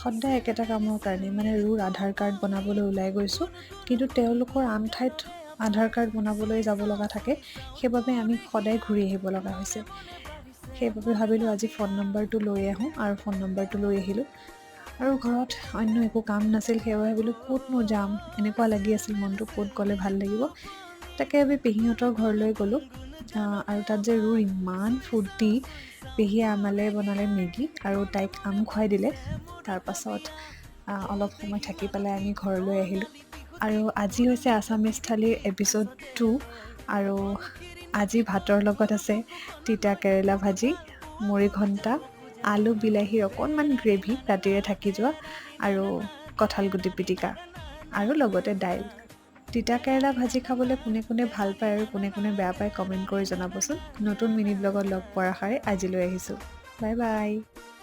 সদায় একেটা কামৰ কাৰণে, মানে ৰুৰ আধাৰ কাৰ্ড বনাবলৈ ওলাই গৈছোঁ। কিন্তু তেওঁলোকৰ আন ঠাইত আধাৰ কাৰ্ড বনাবলৈ যাব লগা থাকে, সেইবাবে আমি সদায় ঘূৰি আহিব লগা হৈছে। সেইবাবে ভাবিলোঁ আজি ফোন নম্বৰটো লৈ আহোঁ আৰু ফোন নম্বৰটো লৈ আহিলোঁ। আৰু ঘৰত অন্য একো কাম নাছিল, সেইবাবে ভাবিলোঁ ক'তনো যাম, এনেকুৱা লাগি আছিল মনটো, ক'ত গ'লে ভাল লাগিব। তাকে আমি পেহীহঁতৰ ঘৰলৈ গ'লোঁ আৰু তাত যে ৰুৰ ইমান ফূৰ্তি। পেহীয়ে আমালৈ বনালে মেগী আৰু তাইক আম খুৱাই দিলে। তাৰপাছত অলপ সময় থাকি পেলাই আমি ঘৰলৈ আহিলোঁ। আৰু আজি হৈছে আছামিজ থালিৰ এপিছ'ড 2 আৰু আজি ভাতৰ লগত আছে তিতা কেৰেলা ভাজি, মুড়ি ঘণ্টা, আলু বিলাহীৰ অকণমান গ্ৰেভি ৰাতিৰে থাকি যোৱা আৰু কঁঠাল গুটি পিটিকা আৰু লগতে দাইল। তিতা কেৰেলা ভাজি খাবলৈ কোনে কোনে ভাল পায় আৰু কোনে কোনে বেয়া পায়, কমেণ্ট কৰি জনাবচোন। নতুন মিনি ব্লগত লগ পোৱাৰ আশাৰে আজিলৈ আহিছোঁ। Bye bye.